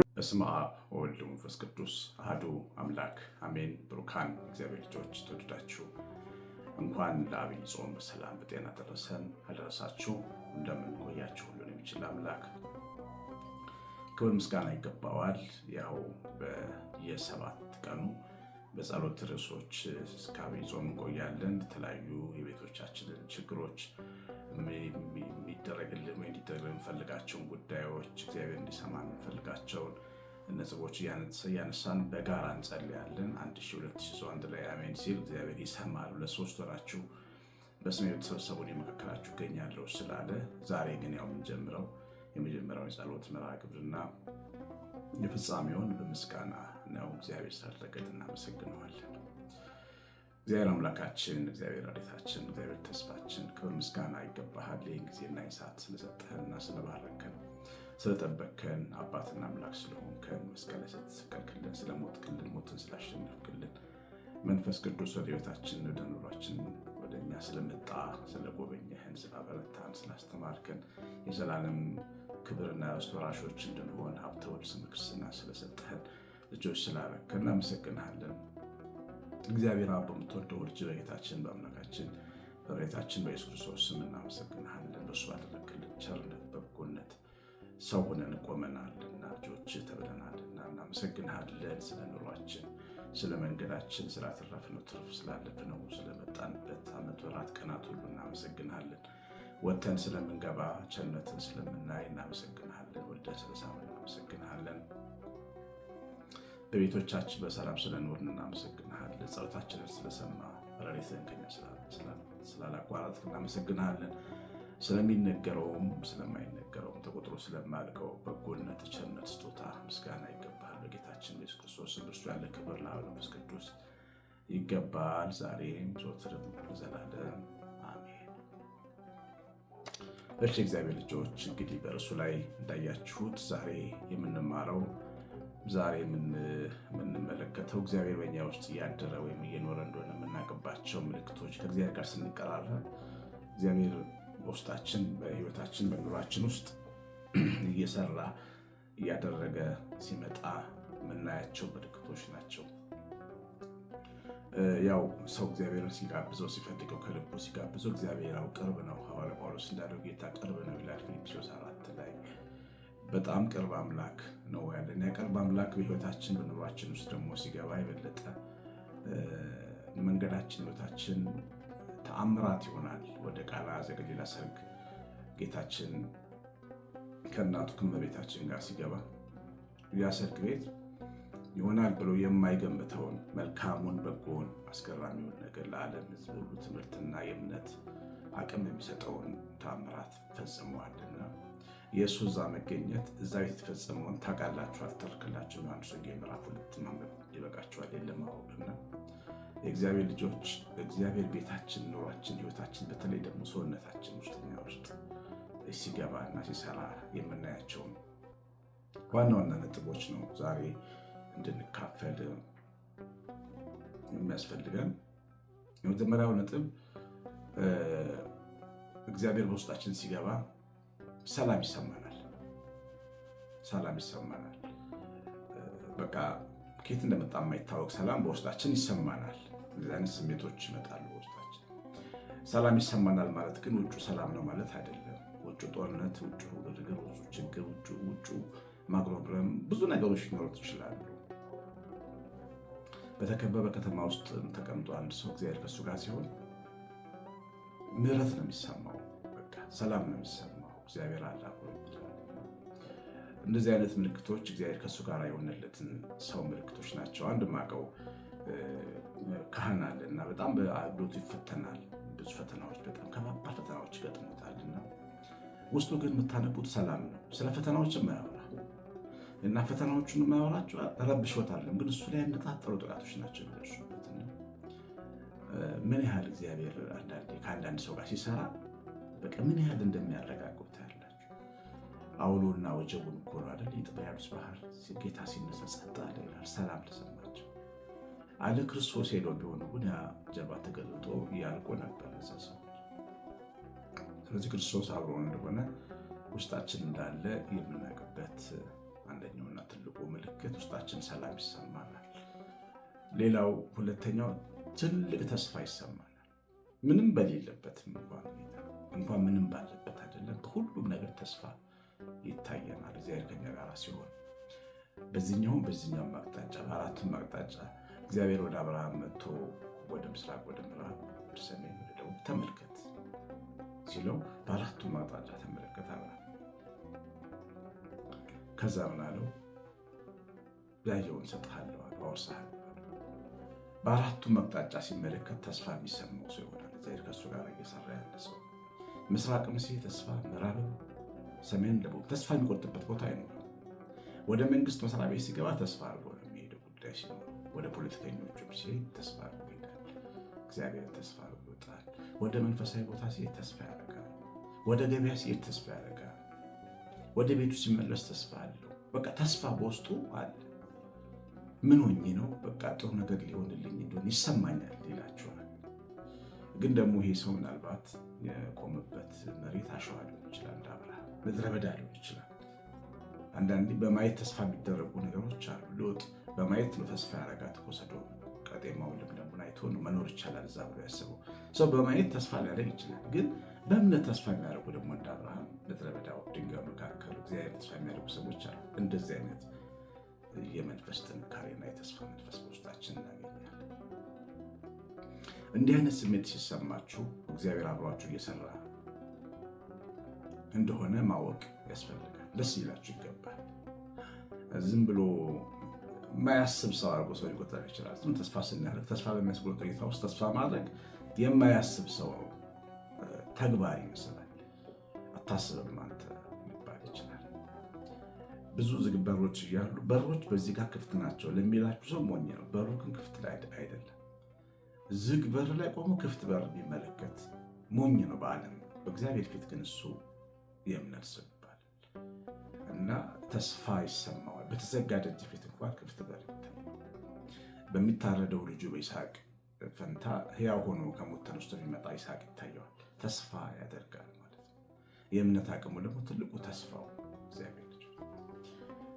በስመ አብ ወወልድ ወመንፈስ ቅዱስ አሐዱ አምላክ አሜን። ብሩካን እግዚአብሔር ልጆች ተወደዳችሁ እንኳን ለዐቢይ ጾም በሰላም በጤና ደረሰን አደረሳችሁ። እንደምን ቆያችሁ? ሁሉን የሚችል አምላክ ክብር ምስጋና ይገባዋል። ያው በየሰባት ቀኑ በጸሎት ርዕሶች እስከ ዐቢይ ጾም እንቆያለን። የተለያዩ የቤቶቻችንን ችግሮች የሚደረግልን ወይ እንዲደረግ የምንፈልጋቸውን ጉዳዮች እግዚአብሔር እንዲሰማ የምንፈልጋቸውን ነጥቦች እያነሳን በጋራ እንጸልያለን። 1000 2000 ሰው አንድ ላይ አሜን ሲል እግዚአብሔር ይሰማል። ለሶስት ወራችሁ በስሜ የተሰበሰቡን የመካከላችሁ እገኛለሁ ስላለ ዛሬ ግን ያው የምንጀምረው የመጀመሪያውን የጸሎት መርሃ ግብርና የፍጻሜውን በምስጋና ነው። እግዚአብሔር ስላደረገልን እናመሰግነዋለን። እግዚአብሔር አምላካችን፣ እግዚአብሔር ረድኤታችን፣ እግዚአብሔር ተስፋችን ክብር ምስጋና ይገባሃል። ይህን ጊዜና ሰዓት ስለሰጠህንና ስለባረከን ስለጠበቅከን አባትና አምላክ ስለሆንከን መስቀል ላይ ስለተሰቀልክልን ስለሞትክልን ሞትን ስላሸነፍክልን መንፈስ ቅዱስ ወደ ሕይወታችን ወደ ኑሯችን ወደ እኛ ስለመጣ ስለጎበኘህን ስላበረታን ስላስተማርከን የዘላለም ክብርና ወራሾች እንድንሆን ሀብተ ወልድ ስመ ክርስትና ስለሰጠህን ልጆች ስላረከን እናመሰግንሃለን። እግዚአብሔር አብ በምትወደው ልጅ በጌታችን በአምላካችን በጌታችን በኢየሱስ ክርስቶስ ስም እናመሰግንሃለን። በእሱ ባደረግክልን ቸርነት፣ በጎነት ሰው ሆነን ቆመናልና ልጆች ተብለናልና እናመሰግንሃለን። ስለ ኑሯችን፣ ስለ መንገዳችን፣ ስላተረፍነው ትርፍ፣ ስላለፍነው፣ ስለመጣንበት ዓመት፣ ወራት፣ ቀናት ሁሉ እናመሰግንሃለን። ወጥተን ስለምንገባ ቸርነትን ስለምናይ እናመሰግንሃለን። ወልደን ስለሳምን እናመሰግንሃለን። በቤቶቻችን በሰላም ስለኖርን እናመሰግንሃለን። ጸሎታችንን ስለሰማ ረድኤትህን ከኛ ስላላቋረጥክ እናመሰግንሃለን። ስለሚነገረውም ስለማይነገረውም ተቆጥሮ ስለማያልቀው በጎነት፣ ቸርነት፣ ስጦታ ምስጋና ይገባል። በጌታችን በኢየሱስ ክርስቶስ እርሱ ያለ ክብር ለአብ ለመንፈስ ቅዱስ ይገባል፣ ዛሬም ዘወትርም ለዘላለም አሜን። እሺ እግዚአብሔር ልጆች እንግዲህ በእርሱ ላይ እንዳያችሁት ዛሬ የምንማረው ዛሬ የምንመለከተው እግዚአብሔር በኛ ውስጥ እያደረ ወይም እየኖረ እንደሆነ የምናውቅባቸው ምልክቶች፣ ከእግዚአብሔር ጋር ስንቀራረብ እግዚአብሔር በውስጣችን በሕይወታችን በኑሯችን ውስጥ እየሰራ እያደረገ ሲመጣ የምናያቸው ምልክቶች ናቸው። ያው ሰው እግዚአብሔርን ሲጋብዘው ሲፈልገው ከልቡ ሲጋብዘው እግዚአብሔር ያው ቅርብ ነው። ሐዋርያ ጳውሎስ እንዳለው ጌታ ቅርብ ነው ይላል ፊልጵስዩስ 4 ላይ። በጣም ቅርብ አምላክ ነው ያለን። ያ ቅርብ አምላክ በሕይወታችን በኑሯችን ውስጥ ደግሞ ሲገባ የበለጠ መንገዳችን ሕይወታችን ተአምራት ይሆናል። ወደ ቃና ዘገሊላ ሰርግ ጌታችን ከእናቱ ከእመቤታችን ጋር ሲገባ ያ ሰርግ ቤት ይሆናል ብሎ የማይገምተውን መልካሙን፣ በጎውን፣ አስገራሚውን ነገር ለዓለም ሕዝብ ሁሉ ትምህርትና የእምነት አቅም የሚሰጠውን ተአምራት ፈጽመዋልና የእሱ እዛ መገኘት እዛ ቤት የተፈጸመውን ታውቃላችሁ፣ አልተረክላችሁ። ዮሐንስ ወንጌል ምዕራፍ 2 ማንበብ ይበቃችኋል ለማወቅና የእግዚአብሔር ልጆች እግዚአብሔር ቤታችን፣ ኑሯችን፣ ሕይወታችን በተለይ ደግሞ ሰውነታችን ውስጥ እኛ ውስጥ ሲገባ እና ሲሰራ የምናያቸውን ዋና ዋና ነጥቦች ነው ዛሬ እንድንካፈል የሚያስፈልገን። የመጀመሪያው ነጥብ እግዚአብሔር በውስጣችን ሲገባ ሰላም ይሰማናል። ሰላም ይሰማናል። በቃ ከየት እንደመጣ የማይታወቅ ሰላም በውስጣችን ይሰማናል። እንደዚህ አይነት ስሜቶች ይመጣሉ በውስጣችን። ሰላም ይሰማናል ማለት ግን ውጩ ሰላም ነው ማለት አይደለም። ውጩ ጦርነት፣ ውጩ ግርግር፣ ውጩ ችግር፣ ውጩ ማጉረምረም፣ ብዙ ነገሮች ሊኖሩት ይችላሉ። በተከበበ ከተማ ውስጥ ተቀምጦ አንድ ሰው እግዚአብሔር ከእሱ ጋር ሲሆን ምሕረት ነው የሚሰማው፣ በቃ ሰላም ነው የሚሰማው። እግዚአብሔር አለ አብሮ። እንደዚህ አይነት ምልክቶች እግዚአብሔር ከእሱ ጋር የሆነለትን ሰው ምልክቶች ናቸው። አንድ ማቀው ካህን አለ እና በጣም በአገልግሎቱ ይፈተናል። ብዙ ፈተናዎች፣ በጣም ከባባድ ፈተናዎች ይገጥሙታል እና ውስጡ ግን የምታነቡት ሰላም ነው። ስለ ፈተናዎች የማያወራ እና ፈተናዎቹን የማያወራቸው ረብሾታልም፣ ግን እሱ ላይ ያነጣጠሩ ጥቃቶች ናቸው የሚደርሱበት። ምን ያህል እግዚአብሔር አንዳንዴ ከአንዳንድ ሰው ጋር ሲሰራ በቃ ምን ያህል እንደሚያረጋግጥ ታያላችሁ። አውሎና ወጀቡን እኮ ነው አይደል? የጥብርያዶስ ባህር ጌታ ሲነሳ ጸጥ አለ ይላል። ሰላም ተሰማቸው አለ። ክርስቶስ ሄዶ ቢሆን ግን ያ ጀልባ ተገልጦ ያልቆ ነበር እዛ ሰው። ስለዚህ ክርስቶስ አብሮን እንደሆነ ውስጣችን እንዳለ የምናውቅበት አንደኛውና ትልቁ ምልክት ውስጣችን ሰላም ይሰማናል። ሌላው ሁለተኛው ትልቅ ተስፋ ይሰማናል። ምንም በሌለበትም እንኳን ሁኔታ እንኳን ምንም ባለበት አይደለም፣ በሁሉም ነገር ተስፋ ይታየናል። እግዚአብሔር ከኛ ጋር ሲሆን በዚህኛውም በዚህኛውም አቅጣጫ በአራቱም አቅጣጫ እግዚአብሔር ወደ አብርሃም መጥቶ ወደ ምስራቅ፣ ወደ ምዕራብ፣ ወደ ሰሜን፣ ወደ ደቡብ ተመልከት ሲለው በአራቱም አቅጣጫ ተመለከተ አብርሃም። ከዛ ምን አለው? ያየውን እሰጥሃለሁ፣ አወርስሃለሁ። በአራቱም አቅጣጫ ሲመለከት ተስፋ የሚሰማው ሰው ይሆናል። እግዚአብሔር ከእሱ ጋር እየሰራ ያለ ሰው ምስራቅም ሲሄድ ተስፋ፣ ምዕራብም፣ ሰሜንም፣ ደቡብ ተስፋ የሚቆርጥበት ቦታ አይኖርም። ወደ መንግስት መስሪያ ቤት ሲገባ ተስፋ አድርጎ ነው የሚሄደው ጉዳይ ሲኖር፣ ወደ ፖለቲከኞቹም ሲሄድ ተስፋ አድርጎ ይሄዳል። እግዚአብሔርን ተስፋ አድርጎ ይወጣል። ወደ መንፈሳዊ ቦታ ሲሄድ ተስፋ ያደርጋል። ወደ ገበያ ሲሄድ ተስፋ ያደርጋል። ወደ ቤቱ ሲመለስ ተስፋ አለው። በቃ ተስፋ በውስጡ አለ። ምን ሆኜ ነው በቃ ጥሩ ነገር ሊሆንልኝ እንደሆነ ይሰማኛል ይላቸዋል። ግን ደግሞ ይሄ ሰው ምናልባት የቆመበት መሬት አሸዋ ሊሆን ይችላል፣ እንደ አብርሃም ምድረ በዳ ሊሆን ይችላል። አንዳንዴ በማየት ተስፋ የሚደረጉ ነገሮች አሉ። ሎጥ በማየት ነው ተስፋ ያደረጋት እኮ ሰዶም ቀጤማውን ለምለሙን አይቶ ነው መኖር ይቻላል እዛ ብሎ ያስበው ሰው በማየት ተስፋ ሊያደርግ ይችላል። ግን በእምነት ተስፋ የሚያደርጉ ደግሞ እንደ አብርሃም ምድረ በዳው ድንጋዩ መካከል እግዚአብሔር ተስፋ የሚያደርጉ ሰዎች አሉ። እንደዚህ አይነት የመንፈስ ጥንካሬና የተስፋ መንፈስ በውስጣችን እናገኛለን። እንዲህ አይነት ስሜት ሲሰማችሁ እግዚአብሔር አብሯችሁ እየሰራ እንደሆነ ማወቅ ያስፈልጋል። ደስ ይላችሁ ይገባል። ዝም ብሎ የማያስብ ሰው አድርጎ ሰው ሊቆጠር ይችላል። ዝም ተስፋ ስናደርግ ተስፋ በሚያስቆርጥ ሁኔታ ውስጥ ተስፋ ማድረግ የማያስብ ሰው ተግባር ይመስላል። አታስብም አንተ ሊባል ይችላል። ብዙ ዝግ በሮች እያሉ በሮች በዚህ ጋር ክፍት ናቸው ለሚላችሁ ሰው ሞኝ ነው። በሩ ግን ክፍት ላይ አይደለም። ዝግ በር ላይ ቆሞ ክፍት በር የሚመለከት ሞኝ ነው በዓለም። በእግዚአብሔር ፊት ግን እሱ የእምነት ሰው ይባላል እና ተስፋ ይሰማዋል። በተዘጋ ደጅ ፊት እንኳን ክፍት በር ይታያል። በሚታረደው ልጁ በይስሐቅ ፈንታ ሕያው ሆኖ ከሞት ተነስቶ የሚመጣ ይስሐቅ ይታየዋል። ተስፋ ያደርጋል ማለት ነው። የእምነት አቅሙ ደግሞ ትልቁ ተስፋው እግዚአብሔር ልጅ።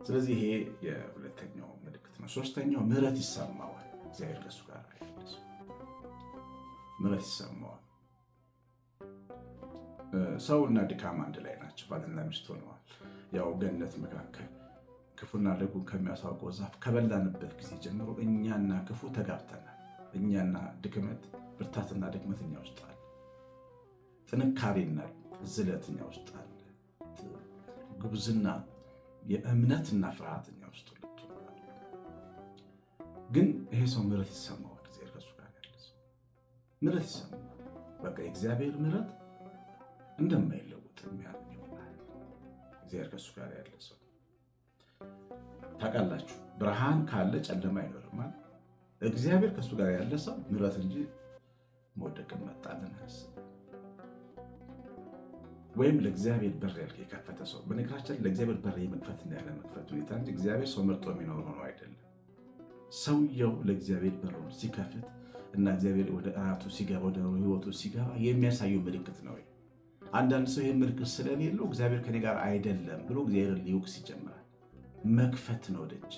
ስለዚህ ይሄ የሁለተኛው ምልክት ነው። ሶስተኛው ምሕረት ይሰማዋል። እግዚአብሔር ከእሱ ጋር ያለ ሰው ምሕረት ይሰማዋል። ሰውና ድካም አንድ ላይ ናቸው። ባልና ሚስት ሆነዋል። ያው ገነት መካከል ክፉና ደጉን ከሚያሳውቀው ዛፍ ከበላንበት ጊዜ ጀምሮ እኛና ክፉ ተጋብተናል። እኛና ድክመት፣ ብርታትና ድክመት እኛ ውስጥ አለ። ጥንካሬና ዝለት እኛ ውስጥ አለ። ጉብዝና፣ የእምነትና ፍርሃት እኛ ውስጥ ሁለቱ። ግን ይሄ ሰው ምሕረት ይሰማዋል። እግዚአብሔር ከእሱ ጋር ያለ ሰው ምሕረት ይሰማዋል። በቃ የእግዚአብሔር ምሕረት እንደማይለወጥ የሚያምን ይሆናል። እግዚአብሔር ከእሱ ጋር ያለ ሰው ታውቃላችሁ፣ ብርሃን ካለ ጨለማ አይኖርም። እግዚአብሔር ከእሱ ጋር ያለ ሰው ምሕረት እንጂ መውደቅን መጣልን አያስብም። ወይም ለእግዚአብሔር በር የከፈተ ሰው በነገራችን ለእግዚአብሔር በር የመክፈትና ያለመክፈት ሁኔታ እንጂ እግዚአብሔር ሰው መርጦ የሚኖር ሆኖ አይደለም። ሰውየው ለእግዚአብሔር በሩን ሲከፍት እና እግዚአብሔር ወደ እራቱ ሲገባ ወደ ሕይወቱ ሲገባ የሚያሳየው ምልክት ነው። አንዳንድ ሰው ይህን ምልክት ስለሌለው እግዚአብሔር ከኔ ጋር አይደለም ብሎ እግዚአብሔርን ሊወቅስ ይጀምራል። መክፈት ነው ደጅ።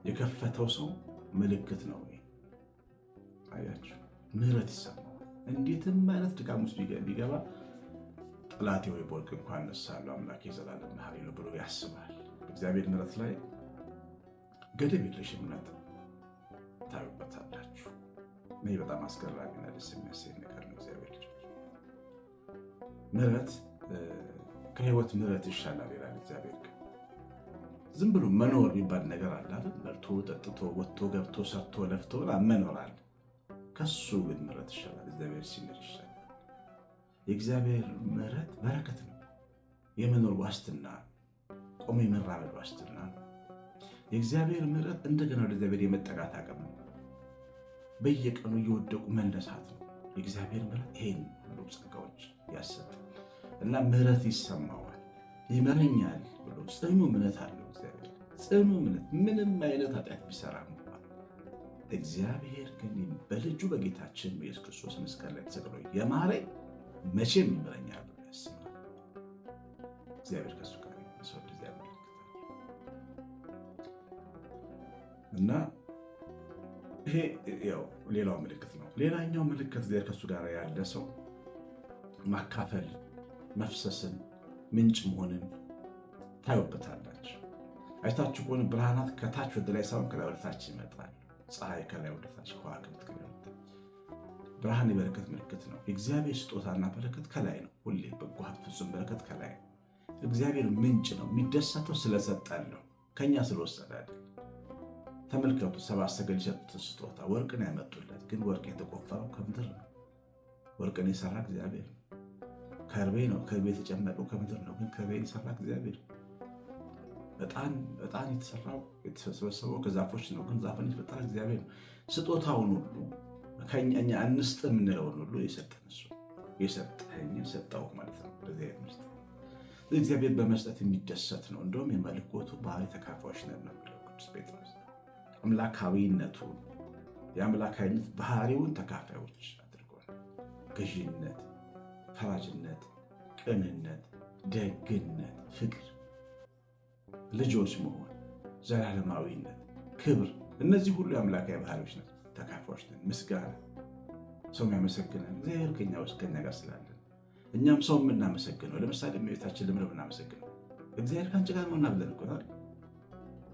የከፈተው ሰው ምልክት ነው። አያችሁ፣ ምሕረት ይሰማዋል። እንዴትም አይነት ድካም ውስጥ ቢገባ ጠላቴ ወይ ብወድቅ እንኳን እነሳለሁ አምላኬ የዘላለም መሐሪ ነው ብሎ ያስባል። እግዚአብሔር ምሕረት ላይ ገደብ የለሽ እምነት ታዩበታላችሁ። ይህ በጣም አስገራሚና ደስ የሚያሰኝ ነገር ነው። እግዚአብሔር ልጆች ምሕረት ከህይወት ምሕረት ይሻላል ይላል እግዚአብሔር። ዝም ብሎ መኖር የሚባል ነገር አለ አይደል? በልቶ ጠጥቶ ወጥቶ ገብቶ ሰርቶ ለፍቶ መኖር አለ። ከሱ ግን ምሕረት ይሻላል። እግዚአብሔር ሲምር ይሻላል። የእግዚአብሔር ምሕረት በረከት ነው። የመኖር ዋስትና፣ ቆሞ የመራመድ ዋስትና ነው። የእግዚአብሔር ምሕረት እንደገና ወደ እግዚአብሔር የመጠጋት አቅም ነው። በየቀኑ እየወደቁ መነሳት ነው። የእግዚአብሔር ምሕረት ይሄን ሁሉ ጸጋዎች ያሰጣል እና ምሕረት ይሰማዋል። ይምረኛል ብሎ ጽኑ እምነት አለው። እግዚአብሔር ጽኑ እምነት ምንም አይነት ኃጢአት ቢሰራ እንኳን እግዚአብሔር ግን በልጁ በጌታችን በኢየሱስ ክርስቶስ መስቀል ላይ ተሰቅሎ የማረኝ መቼም ይምረኛል ብሎ ያስባል። እግዚአብሔር ከእሱ ጋር ሰው እንደዚህ ያመለክታል እና ይሄ ያው ሌላው ምልክት ነው። ሌላኛው ምልክት እግዚአብሔር ከእሱ ጋር ያለ ሰው ማካፈል፣ መፍሰስን፣ ምንጭ መሆንን ታዩበታላችሁ። አይታችሁ ከሆነ ብርሃናት ከታች ወደ ላይ ሳይሆን ከላይ ወደ ታች ይመጣል። ፀሐይ ከላይ ወደ ታች፣ ከዋክብት ከላይ ወደ ታች። ብርሃን የበረከት ምልክት ነው። የእግዚአብሔር ስጦታና በረከት ከላይ ነው። ሁሌ በጎ ሀብት፣ ፍጹም በረከት ከላይ ነው። እግዚአብሔር ምንጭ ነው። የሚደሰተው ስለሰጠን ነው፣ ከኛ ስለወሰደ አይደል። ተመልከቱ፣ ሰብአ ሰገል የሰጡትን ስጦታ ወርቅን ያመጡለት፣ ግን ወርቅ የተቆፈረው ከምድር ነው። ወርቅን የሰራ እግዚአብሔር ከርቤ ነው። ከርቤ የተጨመቀው ከምድር ነው፣ ግን ከርቤን የሰራ እግዚአብሔር። ዕጣን የተሰራው የተሰበሰበው ከዛፎች ነው፣ ግን ዛፍን የፈጠረ እግዚአብሔር ነው። ስጦታውን ሁሉ ከእኛ እንስጥ የምንለውን ሁሉ የሰጠን እሱ የሰጠኝን ሰጠው ማለት ነው። ለእግዚአብሔር መስጠት እግዚአብሔር በመስጠት የሚደሰት ነው። እንደውም የመለኮቱ ባህሪ ተካፋዮች ነን ነው የሚለው ቅዱስ ጴጥሮስ። አምላካዊነቱን የአምላካዊነት ባህሪውን ተካፋዮች አድርጓል። ገዢነት፣ ፈራጅነት፣ ቅንነት፣ ደግነት፣ ፍቅር፣ ልጆች መሆን፣ ዘላለማዊነት፣ ክብር፣ እነዚህ ሁሉ የአምላካዊ ባህሪዎች ናቸው። ተካፋዮች ነን። ምስጋና፣ ሰው የሚያመሰግነን እግዚአብሔር ከኛ ውስጥ ከኛ ጋር ስላለን እኛም ሰው የምናመሰግነው። ለምሳሌ እመቤታችን ለምን የምናመሰግነው? እግዚአብሔር ከአንቺ ጋር ነውና ብለን እኮ አይደል?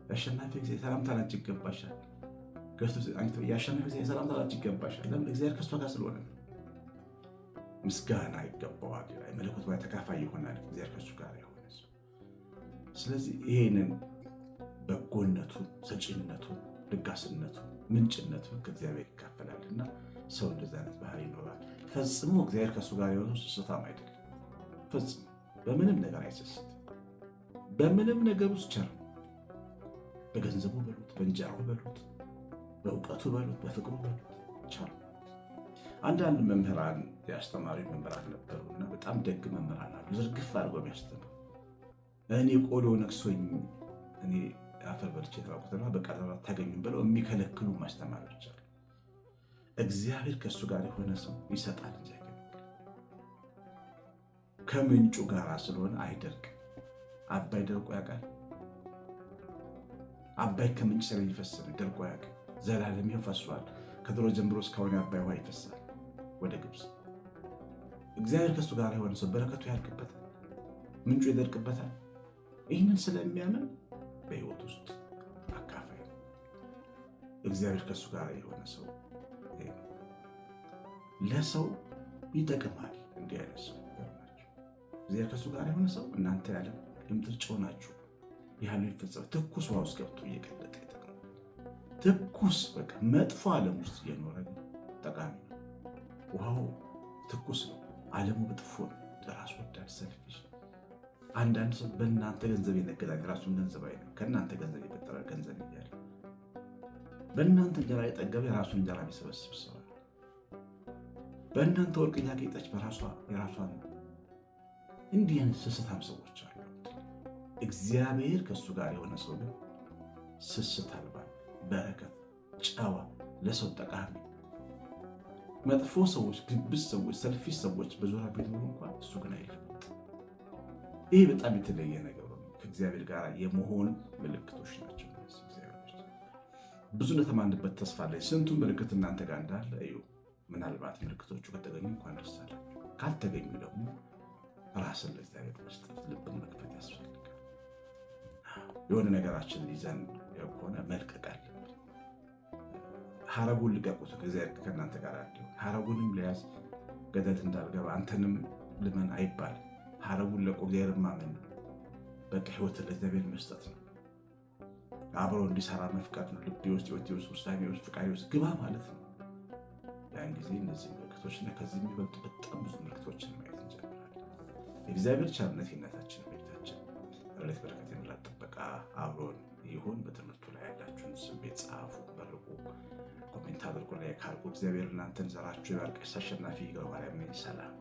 የአሸናፊ እግዚአብሔር ሰላምታ ላንቺ ይገባሻል። የአሸናፊ እግዚአብሔር ሰላምታ ላንቺ ይገባሻል። ለምን? እግዚአብሔር ከእሷ ጋር ስለሆነ ምስጋና ይገባዋል። መለኮት ባይ ተካፋይ ይሆናል እግዚአብሔር ከእሱ ጋር የሆነ ሰው። ስለዚህ ይሄንን በጎነቱን፣ ሰጪነቱን፣ ልጋስነቱን፣ ምንጭነቱን ከእግዚአብሔር ይካፈላል እና ሰው እንደዚህ አይነት ባህሪ ይኖራል። ፈጽሞ እግዚአብሔር ከእሱ ጋር የሆነ ስስታም አይደለም። ፈጽሞ በምንም ነገር አይሰስትም። በምንም ነገር ውስጥ ቸር፣ በገንዘቡ በሉት፣ በእንጀራው በሉት፣ በእውቀቱ በሉት፣ በፍቅሩ በሉት ቸር። አንዳንድ መምህራን የአስተማሪ መምህራን ነበሩ እና በጣም ደግ መምህራን አሉ። ዝርግፍ አድርገው የሚያስተምሩ እኔ ቆሎ ነክሶኝ እኔ አፈር በልቼ የተባልኩትና በቀረባ አታገኙም ብለው የሚከለክሉ ማስተማሪዎች አሉ። እግዚአብሔር ከእሱ ጋር የሆነ ሰው ይሰጣል እንጂ ከምንጩ ጋር ስለሆነ አይደርቅም። አባይ ደርቆ ያውቃል? አባይ ከምንጭ ስለሚፈስ ነው ደርቆ ያውቃል። ዘላለም ይኸው ፈሷል። ከድሮ ጀምሮ እስካሁን የአባይ ውሃ ይፈሳል ወደ ግብፅ። እግዚአብሔር ከእሱ ጋር የሆነ ሰው በረከቱ ያልቅበታል፣ ምንጩ ይደርቅበታል። ይህንን ስለሚያምን በህይወት ውስጥ አካፋይ ነው። እግዚአብሔር ከእሱ ጋር የሆነ ሰው ለሰው ይጠቅማል። እንዲህ አይነት ሰው እግዚአብሔር ከእሱ ጋር የሆነ ሰው እናንተ ያለ የምድር ጨው ናችሁ ያለው ይፈጸም። ትኩስ ውሃ ውስጥ ገብቶ እየቀለጠ ይጠቅማል። ትኩስ በቃ መጥፎ ዓለም ውስጥ እየኖረ ግን ጠቃሚ ነው። ውሃው ትኩስ ነው፣ ዓለሙ መጥፎ ነው። ራስ ወዳድ ሰልፊሽ። አንዳንድ ሰው በእናንተ ገንዘብ ይነግዳል፣ የራሱን ገንዘብ አይደለም ከእናንተ ገንዘብ ይበጠራል ገንዘብ እያለ በእናንተ እንጀራ የጠገበ የራሱን እንጀራ የሚሰበስብ ሰው በእናንተ ወርቅ እያጌጠች በራሷ የራሷን እንዲህ አይነት ስስታም ሰዎች አሉ። እግዚአብሔር ከእሱ ጋር የሆነ ሰው ግን ስስት አልባ፣ በረከት፣ ጨዋ፣ ለሰው ጠቃሚ። መጥፎ ሰዎች፣ ግብዝ ሰዎች፣ ሰልፊሽ ሰዎች በዙሪያ ቢኖሩ እንኳን እሱ ግን አይለወጥም። ይህ በጣም የተለየ ነገር ነው። ከእግዚአብሔር ጋር የመሆን ምልክቶች ናቸው። ብዙ እንደተማንበት ተስፋ ላይ ስንቱ ምልክት እናንተ ጋር እንዳለ እዩ። ምናልባት ምልክቶቹ ከተገኙ እንኳን ደስ አላችሁ። ካልተገኙ ደግሞ ራስን ለእግዚአብሔር መስጠት፣ ልብን መክፈት ያስፈልጋል። የሆነ ነገራችንን ይዘን ከሆነ መልቀቅ አለብን። ሐረጉን ልቀቁት፣ እግዚአብሔር ከእናንተ ጋር እንዲሆን። ሐረጉንም ለያዝ ገደል እንዳልገባ አንተንም ልመን አይባልም። ሐረጉን ለቆ እግዚአብሔር ማመን ነው። በቃ ህይወትን ለእግዚአብሔር መስጠት ነው። አብሮ እንዲሰራ መፍቀድ ነው። ልቤ ውስጥ፣ ህይወቴ ውስጥ፣ ውሳኔ ውስጥ፣ ፍቃዴ ውስጥ ግባ ማለት ነው። ያን ጊዜ እነዚህ ምልክቶች እና ከዚህ የሚበልጡ በጣም ብዙ ምልክቶችን ማየት እንጀምራለን። የእግዚአብሔር ቸርነት የእናታችን ቤታችን ረድኤት በረከት የመላት ጥበቃ አብሮን ይሁን። በትምህርቱ ላይ ያላችሁን ስሜት ጻፉ፣ መርቁ፣ comment አድርጉ፣ like አድርጉ። እግዚአብሔር እናንተን ዘራችሁ ይባርክ። አሸናፊ ገብረማርያም ነኝ። ሰላም።